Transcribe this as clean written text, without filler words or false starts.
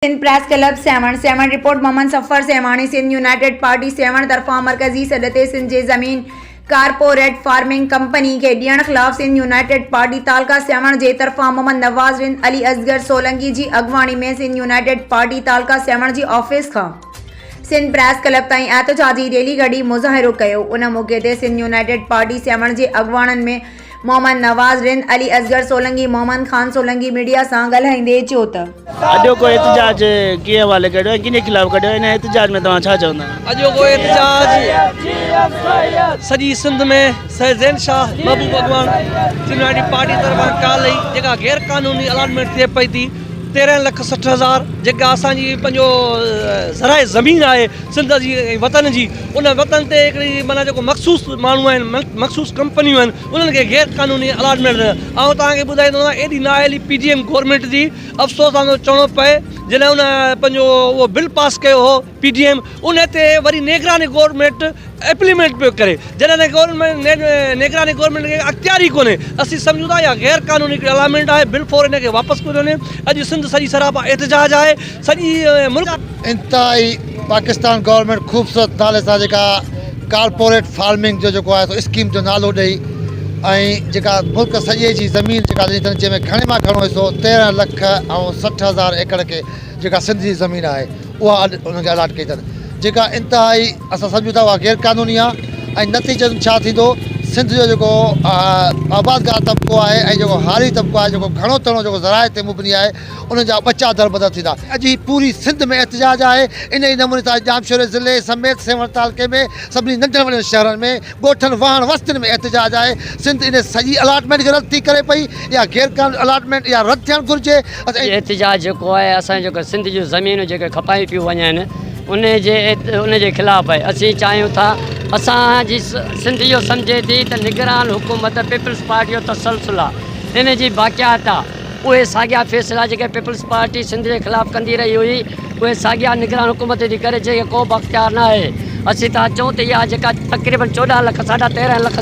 Sindh press club Sehwan, Sehwan, report, Muhammad Safar Sehwani, Sindh united party Sehwan طرفان مرڪزي سڏ تي سنڌ جي زمين ڪارپوريٽ فارمنگ ڪمپني کي ڏيڻ خلاف سنڌ يونائيٽيڊ پارٽي تعلقه سيوهڻ جي طرفان محمد نواز رند، علي اصغر سولنگي جي اڳواڻي ۾ سنڌ يونائيٽيڊ پارٽي تعلقه سيوهڻ جي آفيس کان سنڌ پريس ڪلب تائين احتجاجي ريلي ڪڍي مظاهرو ڪيو. ان موقعي تي سنڌ يونائيٽيڊ پارٽي سيوهڻ جي اڳواڻن ۾ محمد نواز رند، علي اصغر سولنگي، محمد خان سولنگي ميڊيا سان ڳالهائيندي چيو ته. اڄوڪو احتجاج ڪنهن حوالي ڪڍيو ۽ ڪنهن جي خلاف ڪڍيو ان احتجاج ۾ توهان ڇا چوندا؟ اڄوڪو احتجاج سڄي سنڌ ۾ سيد زين شاهه محبوب اڳواڻ سنڌ يونائيٽيڊ پارٽي طرفان ڪالهه ئي جيڪا غير قانوني الاٽمينٽ ٿئي پئي ٿي 13 لک 60 هزار جيڪا اسان جي پنهنجو زرعي زمين آهي سنڌ جي ۽ وطن جي ان وطن تي هڪڙي معنيٰ جيڪو مخصوص ماڻهو آهن مخصوص ڪمپنيون آهن انهن کي غير قانوني الاٽمينٽ آئون توهان کي ٻڌائيندو هلان ايڏي نااهلي پي ڊي ايم گورنمينٽ جي افسوس سان ٿو چوڻو پئي جڏهن ان پنهنجو اهو بل پاس ڪيو هو پي ڊي ايم ان تي وري نگراني گورنمينٽ اپليمينٽ پيو ڪري جڏهن ته نگراني گورنمينٽ کي اختيار ئي ڪونهي اسين سمجهون ٿا اها غير قانوني هڪڙي الاٽمينٽ آهي بل فور ان کي واپس ڪيو وڃي اڄ سنڌ سڄي سراپا احتجاج آهي سڄي ملڪ انتهائي پاڪستان گورنمينٽ خوبصورت نالي سان جيڪا ڪارپوريٽ فارمنگ جو جيڪو آهي سو اسڪيم جو نالو ڏئي ۽ جيڪا ملڪ سڄي جي زمين جيڪا ڏني اٿن جنهن ۾ گهڻي مان گهڻو حصو 13 لک ۽ 60 هزار ايڪڙ کي جيڪا سنڌ جي زمين آهي اها انهن کي الاٽ ڪئي اٿن جيڪا انتهائي اسان سمجهون ٿا اها غير قانوني آهي ۽ نتيجن ڇا ٿيندو سنڌ جو جيڪو آبادگار طبقو آهي ۽ جيڪو هاري طبقو آهي جيڪو گهڻو تڻو جيڪو زراعت تي مبني آهي انهن جا ٻچا دربدر ٿيندا. اڄ هي پوري سنڌ ۾ احتجاج آهي، انهي نموني سان ڄامشوري ضلعي سميت سيوهڻ تعلقي ۾ سڀني ننڍن وڏن شهرن ۾ ڳوٺن واهڻ وستين ۾ احتجاج آهي، سنڌ انهي سڄي الاٽمينٽ کي رد ٿي ڪري پئي، اها غير قانوني الاٽمينٽ اها رد ٿيڻ گهرجي. هي احتجاج جيڪو آهي اسان جيڪو سنڌ جون زمينون جيڪي کپايون پيون وڃن ان جي ان جي خلاف آهي اسين چاهيون ٿا اسان جي سنڌ اهو سمجهي ٿي ته نگران حڪومت پيپلز پارٽي جو تسلسل آهي ان جي باقيات آهي اهي ساڳيا فيصلا جيڪي پيپلز پارٽي سنڌ جي خلاف ڪندي رهي هئي اهي ساڳيا نگران حڪومت ٿي ڪري جنهن کي ڪو به اختيار نه آهي اسين ٿا چئون ته اها جيڪا تقريبن 14 لک ساڍا 13 لک.